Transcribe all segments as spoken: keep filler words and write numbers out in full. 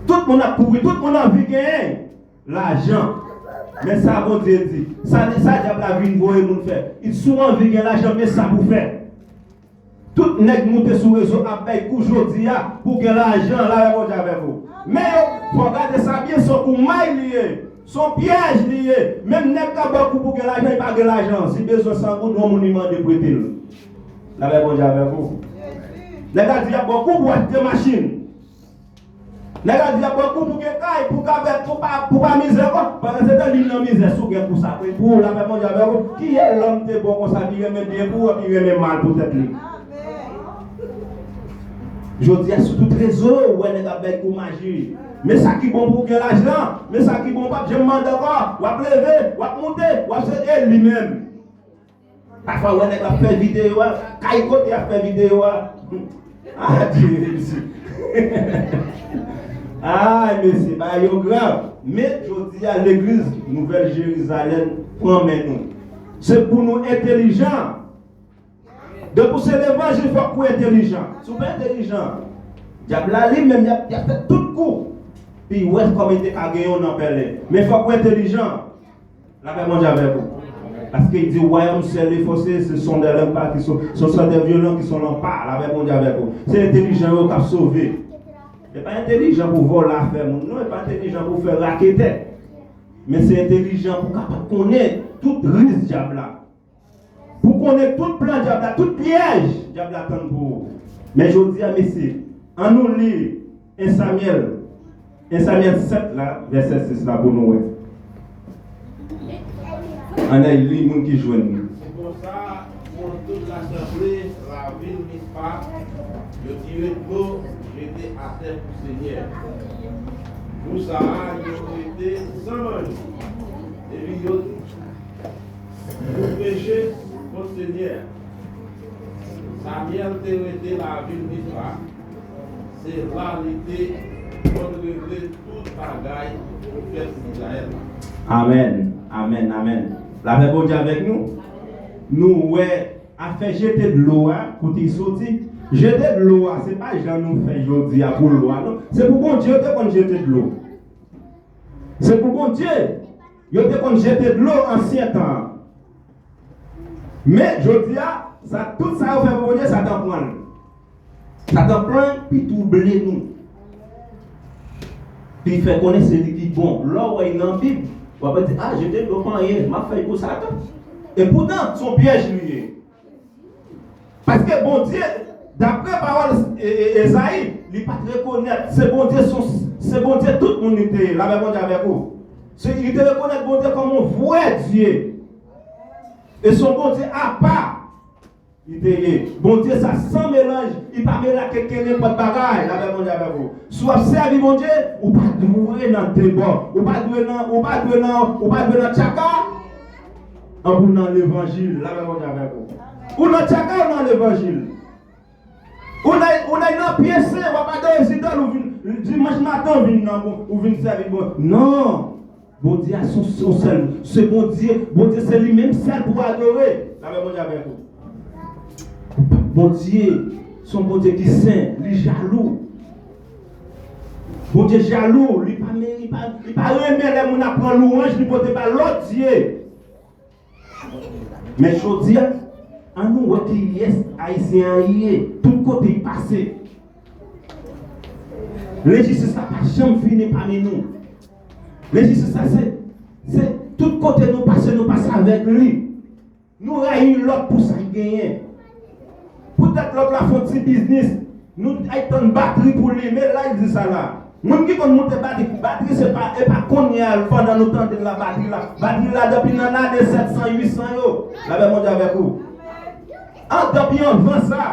Tout moun ap kouri, tout moun anvi genyen lajan. Men sa Bondye di, sa, sa dyab la vin voye moun fè. Si w anvi gen lajan, men sa pou fè. Tout nèg moute sou rezo ap bay kou jodi a pou gen lajan, lapè Bondye avèk ou. Men yo, fò w gade sa byen, se yon koumay li ye, se yon pyèj li ye. Menm nèg k ap ba w kou pou gen lajan, li pa gen lajan. Si bezwen san goud, yon moun li mande prete l. Lapè Bondye avèk ou. Nèg la di y ap ba w kou pou achte machin. Nèg la di y ap ba w kou pou gen kay, pou ka fè, pou pa, pou pa mizè ankò. Pandan se tan li nan mizè, si w gen kou sa, pou, pou lapè Bondye avèk ou. Ki yè lòm te bon konsa, ki renmen byen pou ou, epi renmen mal pou tèt li? Jodi a, sou tout rezo, ou wè nèg ap bay kou maji. Men sa ki bon pou w gen lajan, men sa ki bon, w p ap janm mande ankò. W ap leve, w ap moute, w ap se, e li menm. Pafwa, w wè nèg la ap fè videyo a, kay kote y ap fè videyo a. Ah, Dye, mesye. Ah, mesye, bagay yo grav. Men, jodi a, legliz Nouvèl Jerizalèm pran men nou. Se pou nou entèlijan. Depi w se levanjil, fòk ou entèlijan. Si w pa entèlijan, dyab la li menm, y ap, y ap fè tout kou. Pi wè kòman li te ka genyen w nan pèlen. Men fòk ou entèlijan. Lapè Bondye avèk ou. Paske li di, wayòm sèl e fòse, se son dè lang pa ki son, son sèl dè vyolan ki son lanpa. Lapè Bondye avèk ou. Se entèlijan yo k ap sove. E pa entèlijan pou vòlè afè moun, non, e pa entèlijan pou fè raketè. Men se entèlijan pou kapab konnen tout riz dyab la. Pou konnen tout plan dyab la, tout pyèj dyab la tann pou ou. Men jodi a, mesye, ann nou li en Samyèl, en Samyèl sèt la, vèsè sis la pou nou wè. Ann al li, moun ki jwenn li. Se konsa, pou tout lasanble lavil Mizpa, yo tire dlo jete atè pou Senyè. Jou sa a, yo rete san manje. Epi yo Pou peche kont Senyè a. Samyèl te rete lavil Mizpa, se la li te konn regle tout bagay pou pèp Izrayèl la. Amèn, amèn, amèn. Lapè Bondye avèk nou. Nou wè afè jete dlo a, kote l soti. Jete dlo a, se pa jan nou fè jodi a pou lwa, non. Se pou Bondye yo te konn jete dlo. Se pou Bondye yo te konn jete dlo ansyen tan an. Men, jodi a, sa, tout sa yo fè pou Bondye, Satan pran l. Satan pran l, pi twouble nou. Pi fè konnen se li ki bon. Lè w wè l nan Bib, w ap di, a, jete dlo pa anyen, m ap fè l pou Satan. Epoutan, se yon pyèj li ye. Paske Bondye, daprè pawòl, e, e, Ezayi, li pa t rekonèt, se Bondye, se yon, se Bondye tout moun li te ye, lapè Bondye avèk ou. Se, li te rekonèt Bondye kòm yon vrè Dye. E se yon Bondye apa li te ye. Bondye sa san melanj, li pa melanje ke nenpòt bagay, lapè Bondye avèk ou. Si w ap sèvi Bondye, ou pa dwe nan debò, ou pa dwe nan, ou pa dwe nan, ou pa dwe nan tchaka, an pou nan levanjil, lapè Bondye avèk ou. Ou nan tchaka, ou nan levanjil. Ou nan, ou nan, nan pye sen, w ap adore zidòl, ou vin, dimanch maten, ou vin nan, ou vin sèvi Bondye. Non! Bondye a se yon, se yon sèl, se Bondye, Bondye se li menm sèl pou adore. Lapè Bondye avèk ou. Bondye, se yon Bondye ki sen, li jalou. Bondye jalou, li pa, li pa, li pa renmen lè moun ap pran lwanj, li pote ba lòt dye. Men jodi a, ann nou wè kiyès Ayisyen an ye, tout kote l pase. Lenjistis la pa janm fini pami nou. Lenjistis la se, se tout kote nou pase, nou pase avèk li. Nou rayi lòt pou sa l genyen. Poutèt lòt la fè yon ti biznis, nou ay tann batri pou li, men la l di sa la. Moun ki konn moute batri, batri se pa, e pa kounye a, pandan nou tande l la, batri la. Batri la depi nan lane sèt san, uit san yo. Lapè Bondye avèk ou. An, depi anvan sa,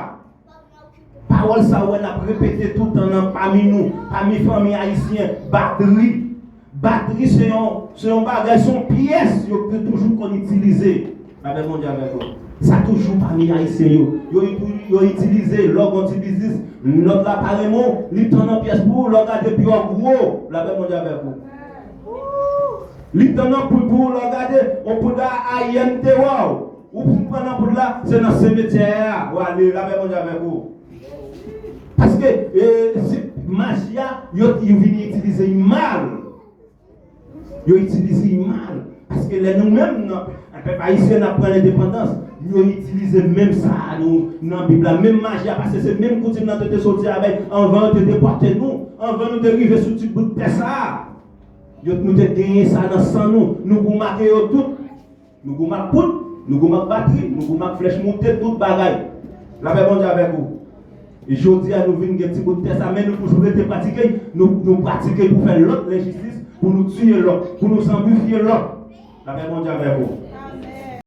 pawòl sa w wè n ap repete toutan nan, pami nou, pami fanmi ayisyen, batri. Batri se yon, se yon bagay, se yon pyès yo te toujou konn itilize. Lapè Bondye avèk ou. Sa toujou pami Ayisyen yo. Yo, yo itilize lè w gen yon ti biznis, lòt la pa renmen w, li tann yon pyès pou ou, lè w gade pi w gwo, lapè Bondye avèk ou. Li tann yon poud pou ou, lè w gade, yon poud a, ayè m te wè w. Ou fin pran nan poud la, se nan simetyè a w ale, lapè Bondye avèk ou. Paske, e, si, Maji a, yo, yo vin itilize l mal. Yo itilize l mal. Paske lè nou menm, nan pèp ayisyen, n ap pran lendepandans, yo itilize menm sa a nou, nan Bib la, menm maji a, paske se menm koutim nan te, te soti avèk anvan yo te depòte nou, anvan nou te rive sou ti bout tè sa a. Yo, nou te genyen sa nan san nou, nou goumen ak yo tout. Nou goumen ak poud, nou goumen ak batri, nou goumen ak flèch moute, tout bagay. Lapè Bondye avèk ou. E jodi a nou vin gen ti bout tè sa, men nou toujou rete pratike, nou, nou pratike pou fè lòt lenjistis, pou nou tiye lòt, pou nou zanbifye lòt. Lapè Bondye avèk ou.